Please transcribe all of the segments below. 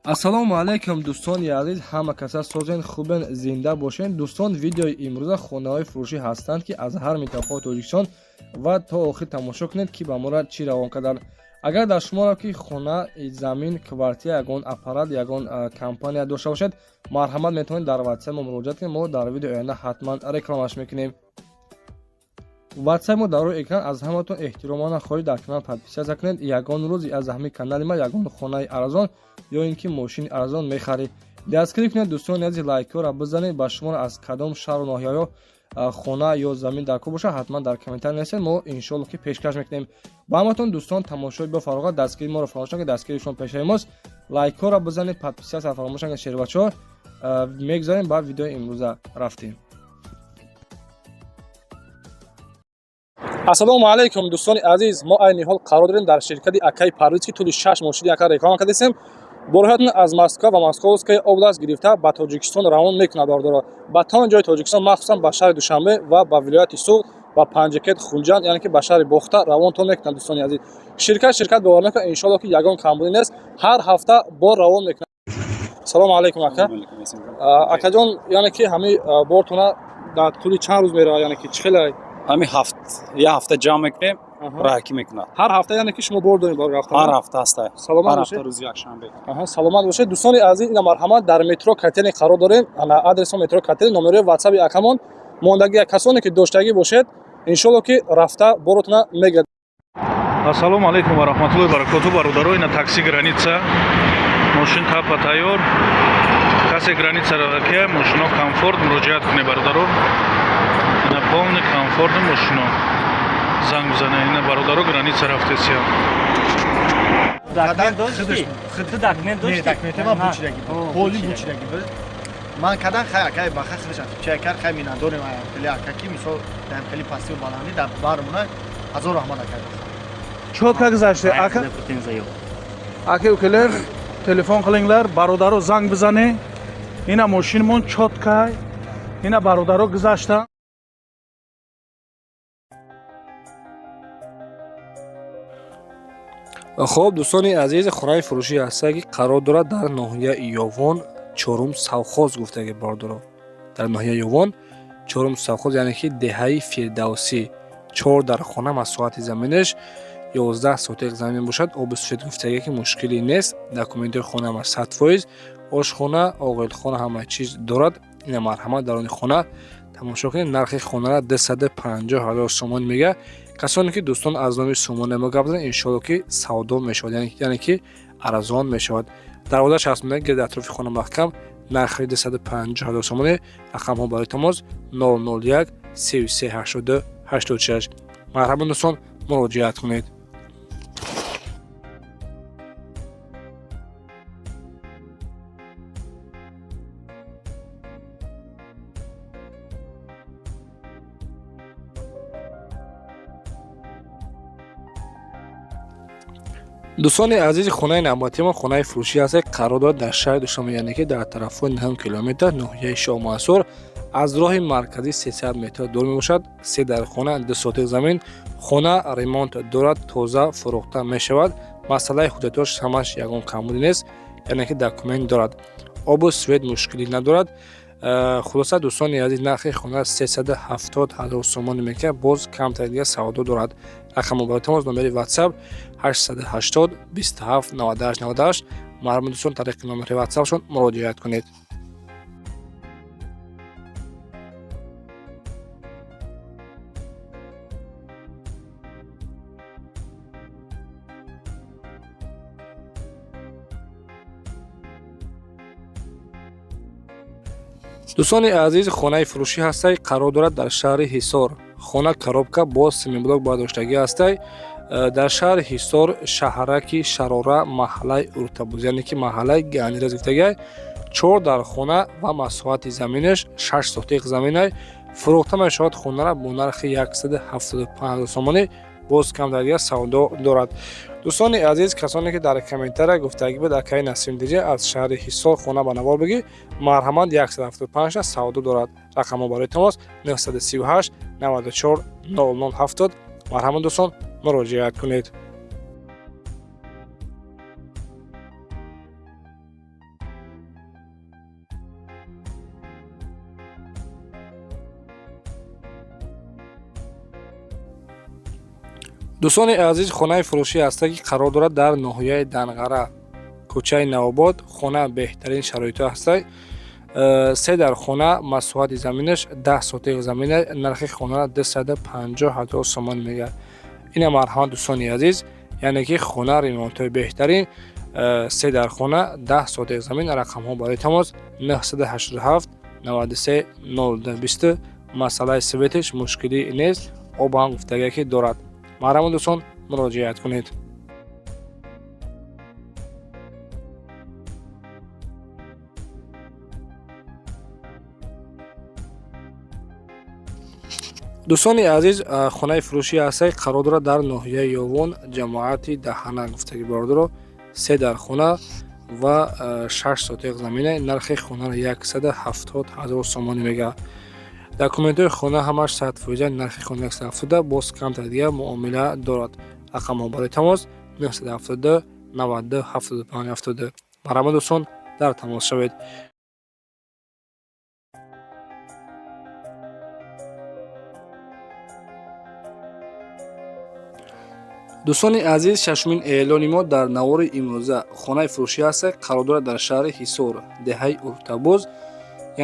Ассалому алайкум, дӯстони азиз, ҳама каса созен, хубен, зинда бошен. Дӯстон, видеои имрӯза хонаҳои фурӯшӣ ҳастанд, ки аз ҳар минтақаи Тоҷикистон, ва то охир тамошо кунед, ки ба мора чӣ равон карданд. Агар дар шуморо ки хона, замин, квартира, ягон аппарат, ягон компания дошта бошед, марҳамат, метавонед дар ватсап мо муроҷиат кунед. Мо дар видеои оянда ҳатман рекламаш мекунем. Ватсап мо дар рӯи экран. Аз ҳаматон эҳтиромона хоҳиш, дар канал подписаться кунед. Ягон рӯз аз ҳамин канали ма ягон хонаи арзон ё ин ки мошини арзон мехаред. Дастгирӣ кунед, дӯстони азиз, лайкҳоро бизанед. Ба шуморо аз кадом шаҳру ноҳияҳо хона ё замин дар кор бошад, ҳатман дар комментар нависед, мо иншоалло ки пешкаш мекунем ба ҳаматон. Дӯстон, тамошои бо фароғат, дастгири моро фаромӯш накунед, дастгири шумо пешаи мост. Лайкҳоро бизанед, подписаться фаромӯш накунед. Шербачаҳо, мегузарем ба видеои имрӯза, рафтем. Ассалому алайкум, дӯстони азиз. Мо айни ҳол қарор дорем дар ширкати акаи Парвиз, ки тӯли 6 моҳ шуди ака реклама кардастем. Борҳоятон аз Москва ва Московская область гирифта ба Тоҷикистон равон мекунад, бардоро, ба тамоми ҷои Тоҷикистон, махсусан ба шаҳри Душанбе ва ба вилояти Суғд, ба Панҷакент, Хунҷанд, яъне ки ба шаҳри Бохта равонтон мекунад. Дӯстони азиз, ширкат бовар накунад, иншоалло ки ягон камбудӣ нест, ҳар ҳафта бор равон мекунад. Салому алайкум, ака. Акаҷон, яъне ки ҳамин бортона дар тӯли чанд рӯз меравад, яъне ки чӣ хеле? Ҳамин ҳафт, як ҳафта ҷамъ мекунем, раҳакӣ мекунад. Ҳар ҳафта, яъне ки шумо бор доред бори рафтан? Ҳар ҳафта ҳаста. Саломат Ҳар бошед. ҳафта, рӯзи якшанбе. Аҳа, саломат бошед. Дӯстони азиз, ина марҳамат, дар метро Котельный қарор дорем. Ана адреси метро Котельный, номерои ватсаби акамон мондагӣ. Касоне ки доштагӣ бошед, иншоалло ки рафта боротона мегирад. Ассалому алайкум ва раҳматуллоҳи баракоту, бародаро. Ина такси граница, мошин тапа тайёр. Касе граница ки мошино комфорт, муроҷиат кунед, бародаро. Ина полный комфорт мошино, занг бизанед. Ина, бародаро, граница рафтесия. Документ дошти? Ту документ дошти? Не, документи ман бучидаги буд. Поли бучидаги буд. Ман кадан хай акай баха худашам чай кар, хай минадорем хеле ака, ки мисол даем хеле пастию баландӣ дар бармона. Ҳазор раҳмат, акай. Чётко гузаште, ака. Ака, укелер, телефон қилингlar, бародаро, занг бизане. Ина мошинмон чётко, ина, бародаро, гузашта. Хоб, дӯстони азиз, хонаи фурӯшӣ ҳастае, ки қарор дорад дар ноҳияи Ёвон, чорум совхоз гуфтаги, бародаро, дар ноҳияи Ёвон, чорум совхоз, яъне ки деҳаи Фирдавсӣ. Чор дар хона, масоҳати заминаш 11 сотиқ замин мебошад. Оби свет гуфтаге ки мушкилӣ нест. Документҳои хона ҳама 100%, ошхона, оғилхона, ҳама чиз дорад. Ина марҳамат, дарони хона тамошо кунед. Нархи хонаро 250 000 сомон мега. Касоне ки, дӯстон, аз номи сомона мо гап занед, иншоалло ки савдо мешавад, яъне ки арзон мешавад. Дарвозааш ҳаст, гирди атрофи хона маҳкам. Нархи 250 000 сомоне. Рақамҳо барои тамос 001 33 82 86. Марҳамат, дӯстон, муроҷиат кунед. Дӯстони азизи, хонаи навбатима хонаи фурӯшӣ ҳаст, қарор дорад дар шаҳри Душанбе, яъне ки дар тарафҳои 9 километр, ноҳияи Шоҳмансур, аз роҳи марказӣ 300 метр дур мебошад. Се дар хона, 2 сотиқ замин. Хона ремонт дорад, тоза, фурӯхта мешавад. Масъалаи ҳуҷҷатош ҳамаш ягон камбудӣ нест, яъне ки документ дорад, обу свет мушкилӣ надорад. Хулоса, дӯстони азиз, нархи хона 370 ҳазор сомонӣ мекунад, боз камтар дига савдо дорад. Рақами мобайли тамос, номери ватсап 880 27 98 98. Марҳамат, дӯстон, тариқи номери ватсапшон муроҷиат кунед. Дӯстони азиз, хонаи фурӯшӣ ҳастай, қарор дорад дар шаҳри Ҳисор. Хона коробка бо семиблок бардоштагӣ ҳастай. Дар шаҳри Ҳисор, шаҳраки Шарора, маҳаллаи Уртабуз, яъне ки маҳаллаи Ганҷира гуфтагиай. Чор дар хона ва масоҳати заминаш 6 сотиқ заминай. Фурӯхта мешавад хонара бо нархи 175 сомонӣ, боз камтар дигар савдо дорад. Дӯстони азиз, касоне ки дар комментария гуфтагӣ буд, акаи Насимдиҷа, аз шаҳри Ҳисор хона ба навор бигӣ, марҳамат, 175 савдо дорад. Рақамҳо барои тамос 938 94 00 70. Марҳамат, дӯстон, муроҷиат кунед. Дӯстони азиз, хонаи фурӯшӣ ҳаста, ки қарор дорад дар ноҳияи Данғара, кӯчаи Навобод. Хона беҳтарин шароитҳо ҳаста. Се дар хона, масоҳати заминаш 10 сотиқ замина, нархи хонара 250 ҳазор сомон мегӯяд. Ина марҳамат, дӯстони азиз, яъне ки хона ремонтҳои беҳтарин, се дар хона, 10 сотиқ замин. Рақамҳо барои тамос 987 93 02 20. Масъалаи светиш мушкилӣ нест, об ҳам гуфтагие ки дорад. Марҳамат, дӯстон, муроҷиат кунед. Дӯстони азиз, хонаи фурӯшӣ ҳастаи қарор дорад дар ноҳияи Ёвон, ҷамоати Даҳана гуфтаги бародаро. Се дар хона ва 6 сотиқ замина, нархи хонаро 170 ҳазор сомонӣ мегӯяд. Документҳои хона ҳамаш 100%, нархи хона 170, боз камтар дигар муомила дорад. Рақамҳо барои тамос 972 92 75 72. Марҳамат, дӯстон, дар тамос шавед. Дӯстони азиз, шашумин эълони мо дар навори имрӯза хонаи фурӯшӣ ҳаста, қарор дорад дар шаҳри Ҳисор, деҳаи Уртабоз,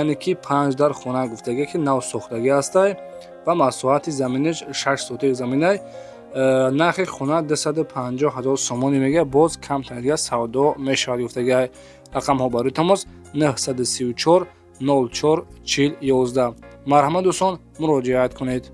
яъне ки 5 дар хона гуфтагӣ, ки нав сохтагӣ ҳастай ва масоҳати заминаш 6 сотиқ заминай. Нархи хона 250 ҳазор сомонӣ мегӯяд, боз камтар дигар савдо мешавад гуфтагӣ. Рақамҳо барои тамос 934 04 40 11. Марҳамат, дӯстон, муроҷиат кунед.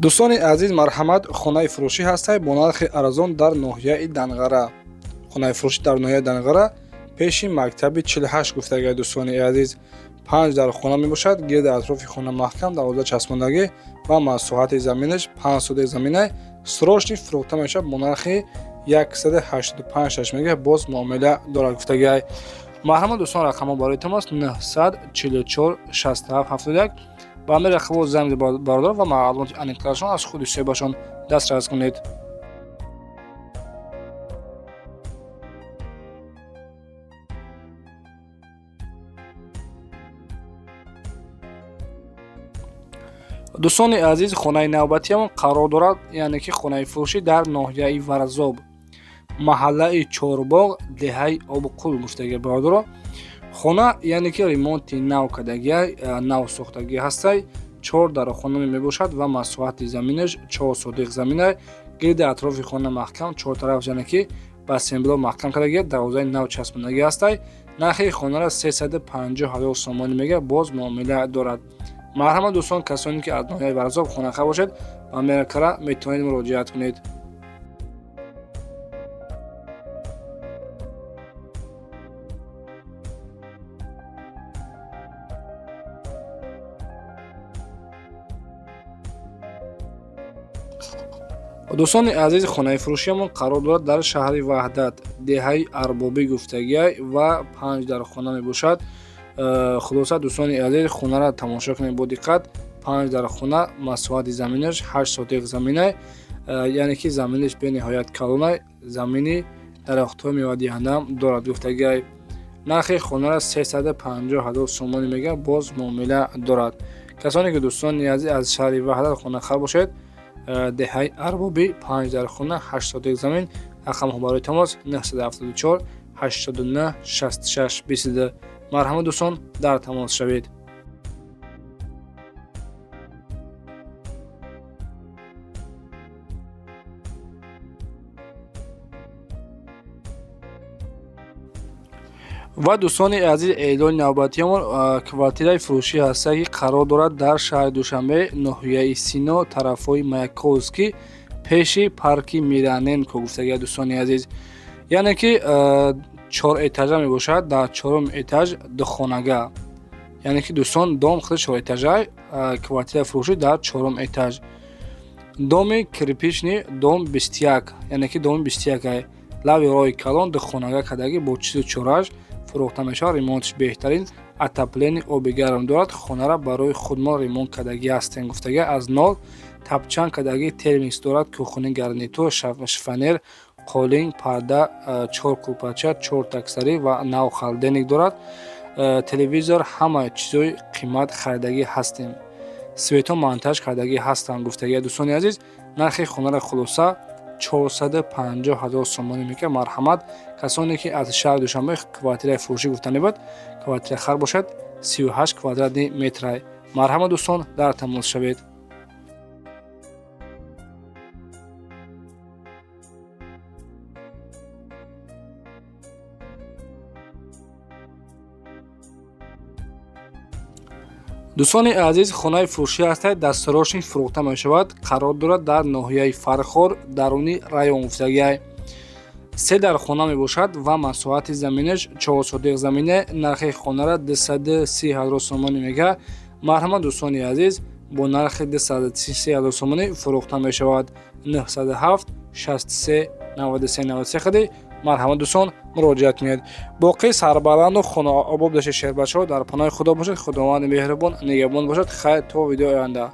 Дӯстони азиз, марҳамат, хонаи фурӯшӣ ҳастай бо нархи арзон дар ноҳияи Данғара. Хонаи фурӯшӣ дар ноҳияи Данғара, пеши мактаби 48 гуфтагӣ, дӯстони азиз. 5 дар хона мебошад, гирди атрофи хона маҳкам, дарвоза часпондагӣ ва масоҳати заминаш 5 сотик заминай. Срочный фурӯхта мешавад бо нархи 185 мегӯяд, боз муомила дорад гуфтагӣ. Марҳамат, дӯстон, рақамҳо барои тамос 944 67 71. Ба ҳамин рақамҳо занг бародор ва маълумоти аниқтарашон аз худи соҳибашон дастрас кунед. Дӯстони азиз, хонаи навбатиамон қарор дорад, яъне ки хонаи фурӯшӣ дар ноҳияи Варзоб, маҳаллаи Чорбоғ, деҳаи Обқул гуфтагӣ бародаро. Хона яъне ки ремонти нав кардагӣ, нав сохтагӣ ҳастай. 4 дар хона мебошад ва масоҳати заминаш 4 сотиқ замина, гирди атрофи хона маҳкам, 4 тараф яъне ки ба сембло маҳкам кардагӣ, дарвозаи нав часпондагӣ ҳастай. Нархи хонаро 350 ҳазор сомонӣ мегӯяд, боз муомила дорад. Марҳамат, дӯстон, касоне ки аз ноҳияи Варзоб хонахар бошед, ба Меракара метавонед муроҷиат кунед. Дӯстони азиз, хонаи фурӯшиамон қарор дорад дар шаҳри Ваҳдат, деҳаи Арбобӣ гуфтагиай ва 5 дар хона мебошад. Хулоса, дӯстони азиз, хонаро тамошо кунед бо диққат. 5 дар хона, масоҳати заминаш 8 сотиқ заминай, яъне ки заминаш бениҳоят калонай, замини дарахтҳои мевадиҳандаам дорад гуфтагиай. Нархи хонаро 350 ҳазор сомонӣ мегӯяд, боз муомила дорад. Касоне ки дӯстони азиз аз шаҳри Ваҳдат хонахар бошед, деҳаи Арбобӣ, 5 дар хона, 8 сотиқ замин. Рақамҳо барои тамос 974 89 66 22. Марҳамат, дӯстон, дар тамос шавед. Ва дӯстони азиз, эълони навбатиамон квартираи фурӯшӣ ҳаста, ки қарор дорад дар шаҳри Душанбе, ноҳияи Сино, тарафҳои Маяковский, пеши парки Мираненко гуфтагӣ, дӯстони азиз. Яъне ки 4 этажа мебошад, дар 4-ум этаж духонага. Яъне ки дӯстон, дом худи 4 этажа, квартираи фурӯшӣ дар 4-ум этаж. Доми кирпичный, дом 21, яъне ки доми 21 лави роҳи калон, духонага кардагӣ бо чизу чораш фурӯхта мешавад. Ремонтиш беҳтарин, отопление, оби гарм дорад. Хонара барои худмон ремонт кардагӣ ҳастем гуфтагӣ, аз нол. Тапчан кадаги, термикс дорад, кухонный гарнитур, шифоньер, қолин, парда, чор кӯрпача, чор таксарӣ ва нав холодильник дорад. Телевизор, ҳама чизои қимат харидагӣ ҳастем, свето монтаж кардагӣ ҳастанд, гуфтагия. Дӯстони азиз, нархи хонаро хулоса 450 ҳазор сомонӣ мекард. Марҳамат, касоне ки аз шаҳри Душанбе квартираи фурӯшӣ гуфта мебад, квартира хар бошад, 38 квадратный метрай. Марҳамат, дӯстон, дар тамос шавед. Дӯстони азиз, хонаи фурӯшӣ ҳастад, дастурошин фурӯхта мешавад, қарор дорад дар ноҳияи Фархор, даруни район гуфтагиай. Се дар хона мебошад ва масоҳати заминаш 4 сотих замине. Нархи хонара 230 ҳазор сомонӣ мега. Марҳамат, дӯстони азиз, бо нархи 230 ҳазор сомонӣ фурӯхта мешавад. 907 63 93 93 хади. Марҳамат, дӯстон, муроҷиат кунед. Боқӣ сарбаланду хонаобод бошед, шербачаҳо. Дар паноҳи Худо бошед, Худованди меҳрубон нигаҳбон бошад. Хайр, то видеои оянда.